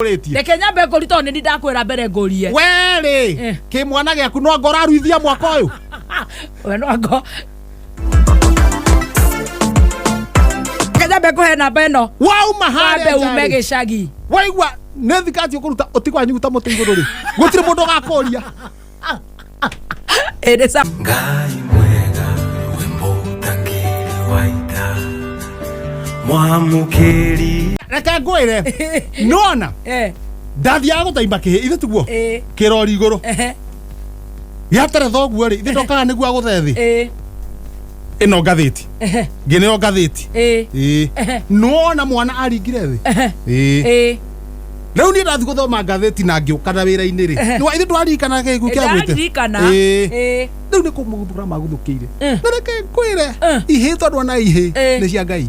Ũrĩtie. Reke nyambe ngũri tondũ nĩ ndakwĩra mbere ngũrie. Werĩ kĩmwana gĩaku no anga ũraruithia mwaka ũyũ. We no ango. Reke nyambe ngũhe namba ĩno. Wauma Wambe harĩa ume nja rĩ, gĩcagi. waigua nĩ thikati ũkũruta ũtigwa nyuguta mũtĩ igũrũ rĩ, gũtirĩ mũndũ ũgakũria. Ĩrĩ sa. Ngai mwega we mũtangĩri wa ita mwamũkĩri. Reke ngwĩre, nĩwona ndathiaga gũtaimba kĩhĩ ithe tiguo kĩrori igũrũ gĩateretha ũguo rĩ, ithe ndokaga nĩguo agũthe thĩ. Ĩno ngathĩti ngĩneo ngathĩti. Ĩĩ, nĩwona mwana aringire thĩ. Ĩĩ, rĩu niĩ ndathiĩ gũthoma ngathĩti na ngĩũka na wĩra-inĩ rĩ, nĩwa ithe ndwaririkana gĩkuũ kĩa gwĩte. Ndaririkana. Ĩĩ, rĩu nĩ kũmũguthũra maguthũkĩire. Na reke ngwĩre, ihĩ tondũ ona ihĩ nĩ cia Ngai.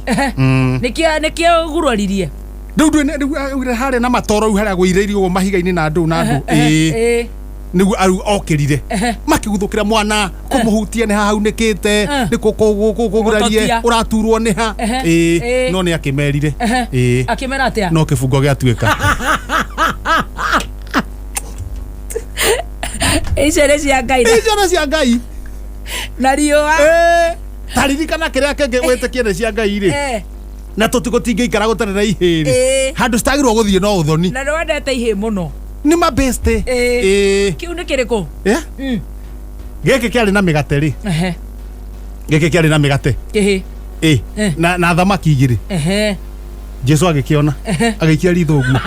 Nĩkĩo nĩkĩo guraririe. Rĩu ndwĩ rĩu augire harĩa na matoro rĩu harĩa agũirĩirio ũguo mahiga-inĩ na ndũ na ndũ. Ĩĩ, nĩguo arĩu okĩrire makĩguthũkĩra mwana kũmũhutia nĩ hahaunĩkĩte, nĩ kũgurarie. Gũtotia. Ũraturwo nĩ ha. Ĩĩ, no nĩ akĩmerire. Ĩĩ. Akĩmera atĩa? No kĩbungo gĩatuĩka. Icio nĩ cia Ngai na- Icio nĩ cia Ngai. Na riũa. Ĩĩ, taririkana kĩrĩa kĩngĩ wĩtĩkie nĩ cia Ngai rĩ, na tũtigũtingĩikara gũtarĩ na ihĩ rĩ, handũ citagĩrwo gũthiĩ no ũthoni. Na nĩ wendete ihĩ mũno. Nĩ mabĩstĩ. Ĩĩ. Kĩu nĩ kĩrĩkũ? Eh? Gĩkĩ kĩarĩ na mĩgate rĩ. Gĩkĩ kĩarĩ na mĩgate. Kĩhĩ. Ĩ. Na thamaki igĩrĩ. Jesu agĩkĩona agĩikia ritho ũguo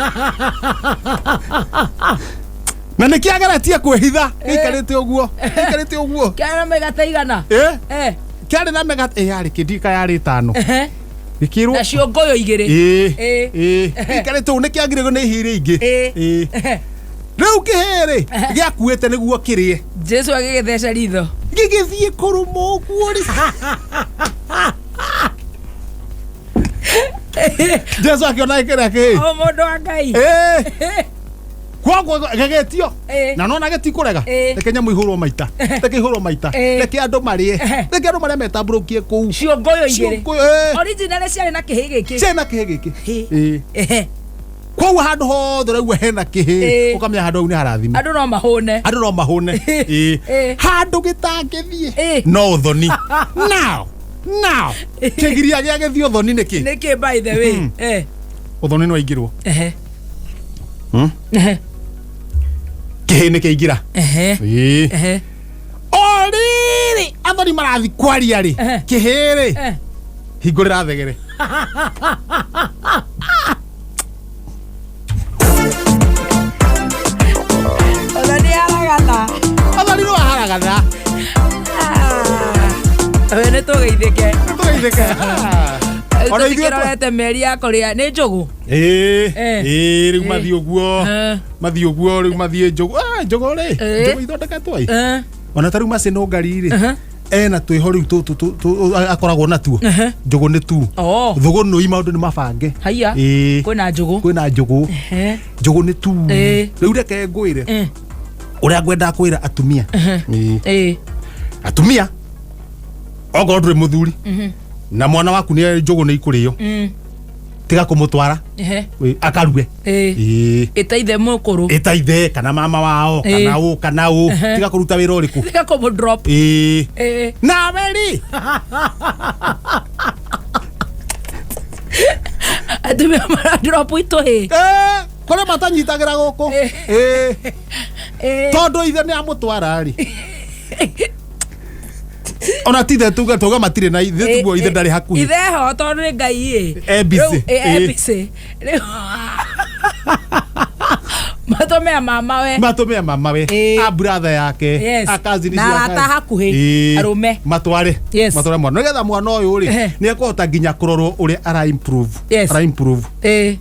na nĩ kĩageretie kwĩhitha gĩikarĩte ũguo, gĩikarĩte ũguo. Kĩarĩ na mĩgate igana? Ĩ. Kĩarĩ na mĩgate ĩ yarĩ kĩndika yarĩ ĩtano. Gĩkĩrwo Na ciũngũyũ igĩrĩ. Ĩ. Ĩ, gĩikarĩte ũguo nĩ kĩagirĩrwo nĩ ihĩ iria ingĩ. Ĩ, rĩu kĩhĩ rĩ gĩakuĩte nĩguo kĩrĩe. Jesu agĩgĩtheca ritho. Gĩgĩthiĩ kũrũma ũguo rĩ, Jesu akĩona kĩrĩa kĩhĩ. O mũndũ wa Ngai. Ĩ, koguo gegetio na nona gĩtikũrega. Reke nyamũ ihũrwo maita, reke ihũrwo maita. Reke andũ marĩe, reke andũ marĩa metambũrũkie kũu. Ciũngũyũ igĩrĩ. Ciũngũyũ, ĩ. Original ciarĩ na kĩhĩ gĩkĩ. Ciarĩ na kĩhĩ gĩkĩ. Ĩ. Koguo handũ hothe ũraigua hena kĩhĩ, ũkamenya handũ hau nĩ harathime. Andũ no mahũne. Andũ no mahũne. Ĩ. Handũ gĩtangĩthiĩ no ũthoni. Now now kĩgiria gĩa gĩthiĩ ũthoni nĩ kĩ? Nĩkĩ, by the way? Ũthoni nĩ waingĩrwo. Kĩhĩ nĩ kĩaingĩra. Ĩĩ. O rĩrĩ athoni marathi kwaria rĩ, kĩhĩ rĩ, hingũrĩra thegere. Ũthoni aragana. Athoni nĩ waharagana. We nĩ tũgeithĩke. Tũgeithĩke. Ona ithuĩ Tũtikĩrorete mĩeri ya kũrĩa nĩ njũgũ. Ĩĩ. Ĩĩ, rĩu mathiĩ ũguo. Mathiĩ ũguo rĩu mathiĩ njũgũ. Ah, njũgũ rĩ, njũgũ ithondeketwo ĩ. Ona ta rĩu macinũngari rĩ, ena twĩho rĩu akoragwo natuo. Njũgũ nĩ tu. Oh. Thũgũnũi maũndũ nĩ mabange. Haiya. Ĩĩ. Kwĩna njũgũ. Kwĩna njũgũ. Njũgũ nĩ tu. Rĩu reke ngwĩre ũrĩa ngwendaga kwĩra atumia. Ĩĩ. Atumia, okorwo ndũrĩ mũthuri na mwana waku nĩ njũgũ nĩ ikũrĩo, tiga kũmũtwara. Ĩ, akarue. Ĩĩ. Ĩta ithe mũkũrũ. Ĩta ithe kana mama wao kana ũ kana ũ. Tiga kũruta wĩra ũrĩkũ. Tiga kũmũ drop. Ĩĩ. Nawe rĩ, Atumia mara drop itũhĩ. Ĩ, kũrĩ matanyitagĩra gũkũ. Ĩĩ. Tondũ ithe nĩ amũtwara rĩ, ona ti ithe, tuge tuge matirĩ na ithe, tuguo ithe ndarĩ hakuhĩ. Ithe ho tondũ nĩ Ngai ĩ. E busy. Rĩu, ĩ, e busy. Rĩu matũmea mama we. Matũmea mama we, a brother yake, a cousin Na ciake. arata hakuhĩ, arũme. Matware. Matware mwana nĩgetha mwana ũyũ rĩ, nĩ ekũhota nginya kũrorwo ũrĩa ara improve. Ara improve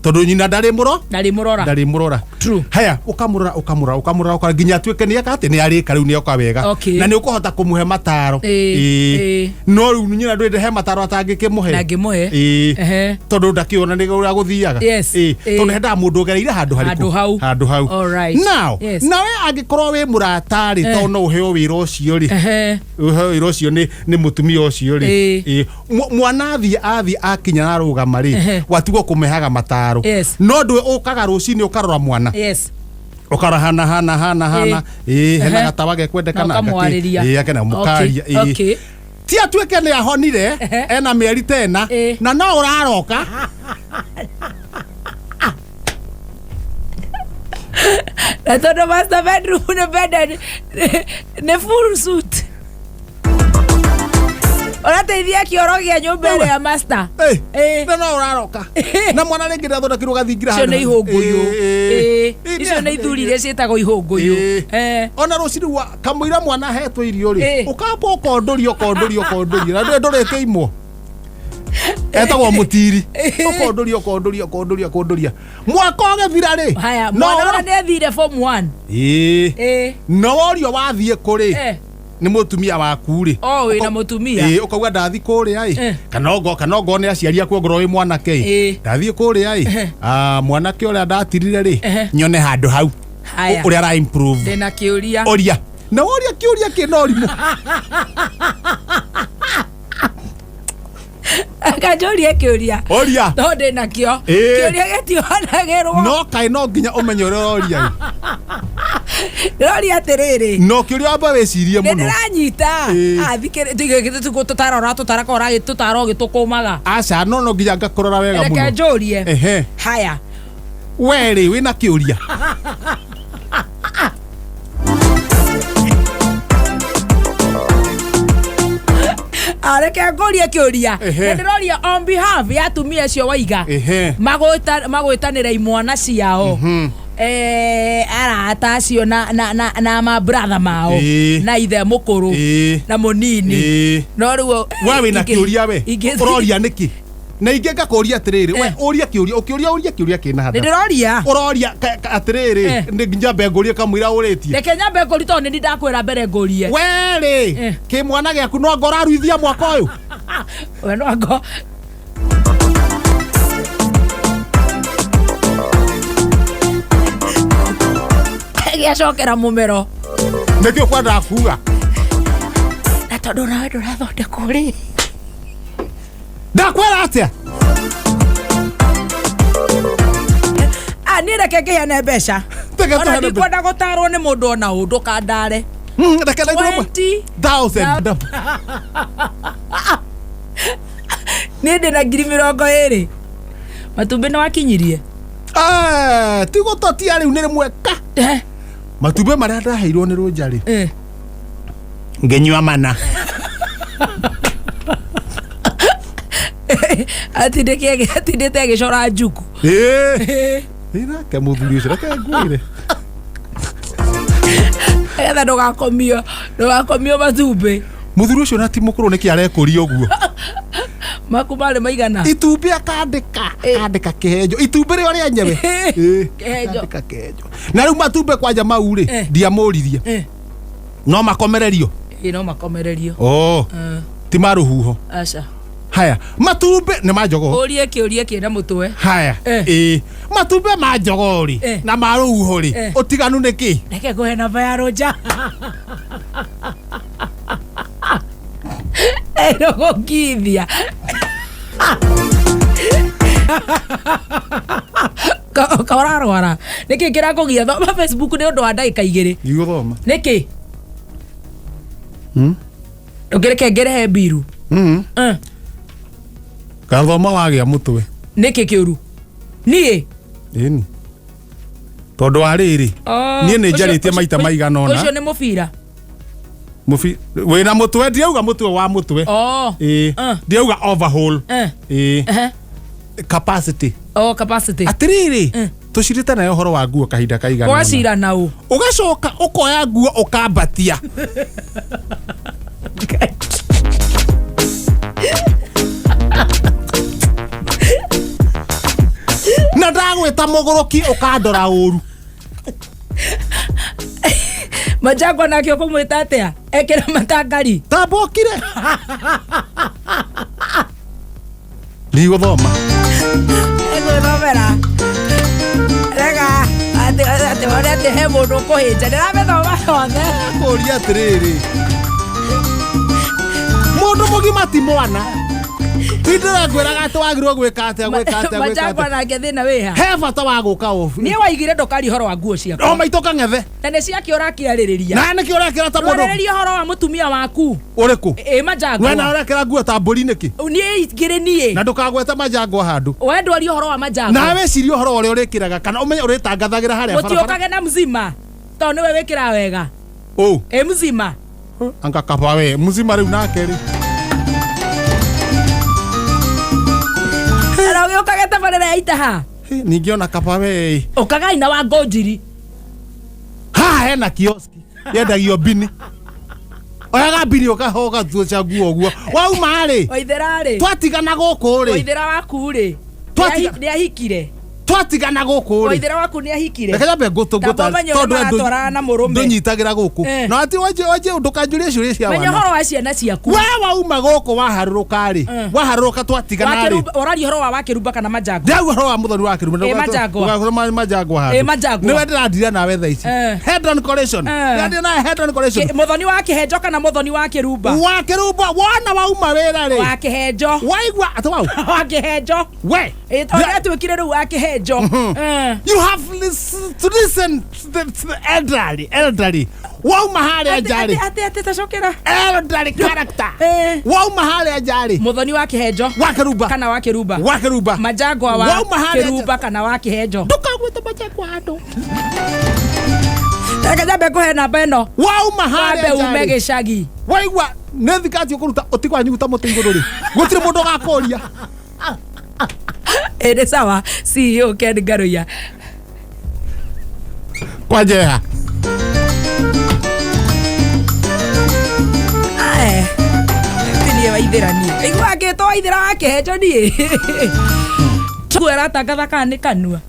tondũ nyina ndarĩ mũro Ndarĩ mũrora. Ndarĩ mũrora. True. Haya, ũkamũrora, ũkamũrora, ũkamũrora, ũkamũrora nginya atuĩke nĩ eka atĩ nĩ arĩka rĩu nĩ oka wega. Na nĩ ũkũhota kũmũhe mataro. Ĩĩ. Ĩĩ. No rĩu nyina ndũrĩ he mataro atangĩkĩmũhe. Ndangĩmũhe. Ĩĩ. Ehe. Tondũ ndakĩona nĩ ũrĩa gũthiaga. Yes. Ĩĩ. Ĩĩ. Tondũ hendaga mũndũ ũgereire handũ harĩkũ? Handũ hau. Handũ hau. Hau. Alright. Now, Yes. nawe angĩkorwo wĩ mũrata rĩ, Eh. tondũ no ũheo wĩra ũcio rĩ, ũheo wĩra ũcio nĩ mũtumia ũcio rĩ. Ĩĩ. Ĩĩ. Mwana athiĩ akinya na arũgama rĩ, Ehe. watigwo kũmehaga mataro. Yes. No ndũĩ ũkaga rũcinĩ ũkarora mwana, Yes. ũkarora hana hana hana hana, ĩĩ, hena Ehe. gatawa gekwendekana. Na ũkamwarĩria. Ĩĩ, akena mũkaria. Okay, Ĩĩ. okay. Ti atuĩke nĩ ahonire, Ehe. ena mĩeri tena, Ĩĩ. na no ũraroka. Na tondũ master bedroom nĩ bed nĩ full suit, ũrateithia kĩoro gĩa nyũmba ĩrĩa ya master. Ĩĩ. Ĩĩ. Na no ũraroka na mwana rĩngĩ ndathondekirwo gathingira Icio handũ. nĩ ihũngũyũ. Ĩĩ, Ĩĩ. ĩĩ. Icio nĩ ithuri iria ciĩtagwo ihũngũyũ. Ĩĩ. Eh. Ona rũcinĩ kamũira mwana ahetwo irio rĩ, Ĩĩ. ũkamba ũkondũria ũkondũria ũkondũria, na ndũĩ ndũrĩte imwo etagwo mũtiri, ũkondũria ũkondũria ũkondũria ũkondũria, mwaka ũgĩthira rĩ, Haya, no mwana ũrĩa nĩ athire form 1. Ĩĩ. Ĩĩ. No worio wathiĩ kũrĩ Eh. nĩ mũtumia waku rĩ. O wĩna mũtumia. Ĩĩ, ũkauga ndathi kũrĩa ĩ, Eh. kana ongo nĩ aciari aku, ongorwo wĩ mwanake ĩ, Ĩĩ. ndathiĩ kũrĩa ĩ, ah, mwanake ũrĩa ndatirire rĩ, Ehe. nyone handũ hau Haya. ũrĩa ara improve. Ndĩna kĩũria. Oria na woria kĩũria kĩna ũrimũ. Kanjũrie kĩũria. Oria. No ndĩna kĩo. Ĩĩ. Kĩũria gĩtionagĩrwo. No kaĩ no nginya ũmenye ũrĩa ũroria ĩ. Ndĩroria atĩrĩrĩ. No kĩũria wamba wĩcirie Nĩ mũno. ndĩranyita. Ĩĩ. Tũtarora ũratũtara ka ũragĩtũtara ũgĩtũkũmaga. Aca, no nginya ngakũrora wega Reke mũno. njũrie. Ehe. Haya. We rĩ, wĩna kĩũria? Ah, reke ngũrie kĩũria. Ehe. Na ndĩroria on behalf ya atumia acio waiga. Ehe. Magwĩtanĩra imwana ciao, arata acio na mabratha mao, Ĩĩ. na ithe mũkũrũ Ĩĩ. na mũnini. Ĩĩ. No rĩu We wĩna kĩũria we ũroria nĩkĩ? Na ingĩ ngakũria atĩrĩrĩ, we Eh. ũria kĩũria, ũkĩũria ũria kĩũria kĩna Nĩ handa. ndĩroria. Ũroria atĩrĩrĩ, Eh. nĩ nyambe ngũrie kamũira ũrĩtie. Reke nyambe ngũrie tondũ nĩ ndakwĩra mbere ngũrie. We rĩ, Eh. kĩmwana gĩaku no anga ũraruithia mwaka ũyũ? We no ango gĩacokera mũmero. Nĩkĩ ũkwendaga kuga? Na tondũ nawe ndũrathondekwo rĩ. Ndakwĩra atĩa? Ah, niĩ reke ngĩheane mbeca. Reke Ona tũheane ndikwenda gũtarwo nĩ mũndũ ona ũ, ndũkandare. Reke ndaigua ũmwe. 20 Thousand. Niĩ ndĩna 20,000. Matumbĩ nĩ wakinyirie? Eh, ti gũtotia rĩu nĩ rĩmwe ka. Eh, Matumbĩ marĩa ndaheirwo nĩ rũnja rĩ, eh. ngĩnyua mana. Atindĩte agĩcora njuku. Ĩĩ. Ĩ, nake mũthuri ũcio reke ngwĩre. Nĩgetha ndũgakomio matumbĩ. Mũthuri ũcio na ti mũkũrũ nĩkĩ arekũria ũguo? Maku marĩ maigana? Itumbĩ akandĩka, akandĩka kĩhenjo, itumbĩ rĩo rĩenyewe. Ĩĩ, Kĩhenjo. akandĩka kĩhenjo. Na rĩu matumbĩ kwanja mau rĩ, Eh. ndiamũririe, Eh. no makomererio? Ĩ, no makomererio. Oh, Eh, ti ma rũhuho? Aca. Haya, matumbĩ nĩ ma jogoo? Ũrie kĩũria kĩna mũtwe. Haya. Eh. Ĩĩ, matumbĩ ma jogoo rĩ, Eh. na ma rũhuho rĩ, Eh. ũtiganu nĩ kĩ? Reke ngũhe namba ya rũnja. Ndũgũkithia. Ka ũrarwara nĩkĩ kĩrakũgia? Thoma Facebook nĩ ũndũ wa ndagĩka 2. Igũthoma. Nĩkĩ? Ndũngĩreke ngerehe mbiru? Eh. Gathoma wagĩa mũtwe. Nĩkĩ kĩũru niĩ? Ĩni, tondũ wa rĩrĩ, Oh, niĩ nĩ njarĩtie maita maigana ũna. Ũcio nĩ mũbira. Wĩna mũtwe, ndiauga mũtwe wa mũtwe. Oh. Ĩĩ. Eh. Ndiauga overhaul. Eh. Ĩĩ. Ehe. Capacity. Oh, capacity. Atĩrĩrĩ, Eh. tũcirĩte nayo ũhoro wa nguo kahinda kaigana ũna. Wacira na ũ? Ũgacoka ũkoya nguo ũkambatia. Na ndagwĩta mũgũrũki ũkandora ũru. Majangwa nake ũkũmwĩta atĩa ekĩra matangari? Tambũkire ndigũthoma. Egwĩthomera rega atĩ. One atĩ he mũndũ ũkũhĩnja ndĩramĩthoma yothe. Kũria atĩrĩrĩ, mũndũ mũgima ti mwana, ti ndĩrakwĩraga atĩ wagĩrĩirwo gwĩka atĩa, gwĩka atĩa, gwĩka Majangwa atĩa. Nake thĩna wĩha? He bata wa gũka obu. Niĩ waigire ndũkaria ũhoro wa nguo O ciakwa. maitũ kang'ethe. Na nĩ ciake ũrakĩarĩrĩria. Na nĩkĩ ũrekĩra ta mũndũ? Rwarĩrĩria ũhoro wa mũtumia waku. Ũrĩkũ? Ĩ We na Majangwa. ũrekĩra nguo ta mbũri nĩkĩ? Niĩ ngĩrĩ niĩ. Na ndũkagwete Majangwa handũ. We ndwaria ũhoro wa Majangwa. Nawe cirie ũhoro ũrĩa ũrĩkĩraga kana ũmenye ũrĩtangathagĩra harĩa barabara. Mũtiũkage na mzima tondũ nĩwe wĩkĩraga wega. Ũ. Ĩ mzima. Anga kaba we mzima rĩu nake rĩ. Na ũgĩũkage tabarĩra ya itaha. Hĩ, ningĩ ona kaba we. Ũkagai na wa ngũnjiri. Haha hena kioski yendagio mbini, oyaga mbini ũkahoga tuo nguo ũguo wauma rĩ. Waithĩra rĩ? Twatigana gũkũ rĩ. Waithĩra waku rĩ? Twatiga- Nĩ ahikire? Twatigana gũkũ rĩ. Waithĩra waku nĩ ahikire? Reke nyambe ngũtũ. Tamba ũmenye ũrĩa maratwarana na mũrũme. Ndũnyitagĩra gũkũ. Na ati wanjie wanjie ndũkanjũrie ciũria cia Menya wana. ũhoro wa ciana ciaku. We wauma gũkũ waharũrũka rĩ, waharũrũka twatigana rĩ. Ũraria ũhoro wa Wakĩrumba kana Majangwa? Ndĩrauga ũhoro wa mũthoni wa Kĩrumba. Ĩ, Majangwa. Ndũgakorwo Majangwa handũ. Ĩ, Majangwa. Nĩwe ndĩrandira nawe thaa ici. Head on collision. Ndĩrandira nawe head on collision. Mũthoni wa kĩhenjo kana mũthoni wa Kĩrumba? Wa Kĩrumba wona wauma wĩra rĩ. Wa kĩhenjo. Waigua atĩ wau. Wa kĩhenjo. We. Ĩ, tondũ atuĩkire rĩu wa kĩhenjo. You have to listen to the elderly. Wauma harĩa nja rĩ. Atĩ tacokera. Elderly character. Wauma harĩa nja rĩ. Mũthoni wa kĩhenjo. Wa Kĩrumba. Kana wa Kĩrumba? Wa Kĩrumba. Majangwa wa Wauma harĩa nja- Kĩrumba kana wa kĩhenjo? Ndũkagwĩte Majangwa handũ. Reke nyambe kũhe namba ĩno. Wauma Wambe harĩa nja ume rĩ. gĩcagi. Waigua nĩ thikati ũkũruta ũtigwa nyuguta mũtĩ igũrũ rĩ, gũtirĩ mũndũ ũgakũria. Ĩ nĩ sawa, CEO Ken Ngaruiya. Kwanjeha. Ae, ti niĩ Waithĩra niĩ igua ngĩtwo Waithĩra wa kĩhenjo niĩ nguo ĩratangatha kana nĩ kanua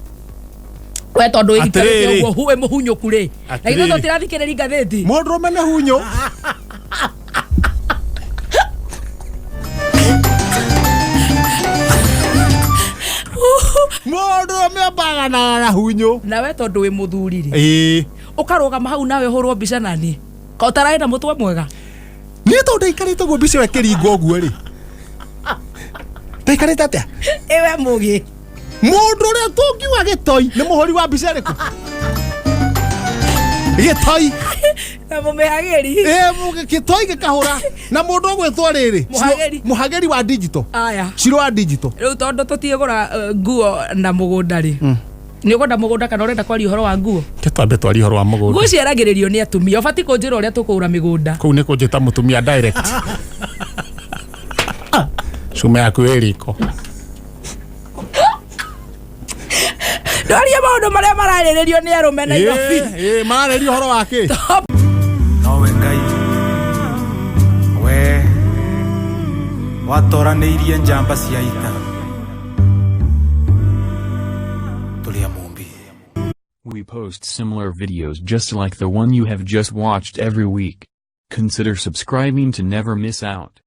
we tondũ ĩikarĩte Atĩrĩrĩ. ũguo wĩ mũhunyũku rĩ na ithuĩ Atĩrĩrĩ. tũtirathikĩrĩria ngathĩti. Mũndũrũme nĩ hunyũ. Mũndũrũme ambaganaga na hunyũ. Nawe tondũ wĩ mũthuri rĩ, Ĩĩ. ũkarũgama hau nawe ũhũrwo mbica nani ka ũtararĩ na mũtwe mwega. Niĩ tondũ ndaikarĩte ũguo mbica ĩyo ĩkĩringwo ũguo rĩ, ndaikarĩte atĩa? Ĩwe mũgĩ. Mũndũ ũrĩa tũngiuga gĩtoi nĩ mũhũri wa mbica ĩrĩkũ gĩtoi? Na mũmĩhagĩri. Ĩ, gĩtoi gĩkahũra na mũndũ ũgwĩtwo rĩrĩ. Mũhagĩri. Mũhagĩri wa digital. Aya. Ciro wa digital. Rĩu tondũ tũtiĩgũra nguo na mũgũnda rĩ, nĩ ũkwenda mũgũnda kana ũrenda kwaria ũhoro wa nguo? Twambe twarie ũhoro wa mũgũnda. Nguo ciaragĩrĩrio nĩ atumia, ũbatiĩ kũnjĩra ũrĩa tũkũgũra mĩgũnda. Kũu nĩ kũnjĩta mũtumia direct, cuma yaku ĩ riko. Ndwarie maũndũ marĩa mararĩrĩrio nĩ arũme Nairobi. Ĩ, mararĩria ũhoro wa kĩ? Nowe Ngai we watoranĩirie njamba cia ita tũrĩ a Mũmbi. We post similar videos just like the one you have just watched every week. Consider subscribing to never miss out.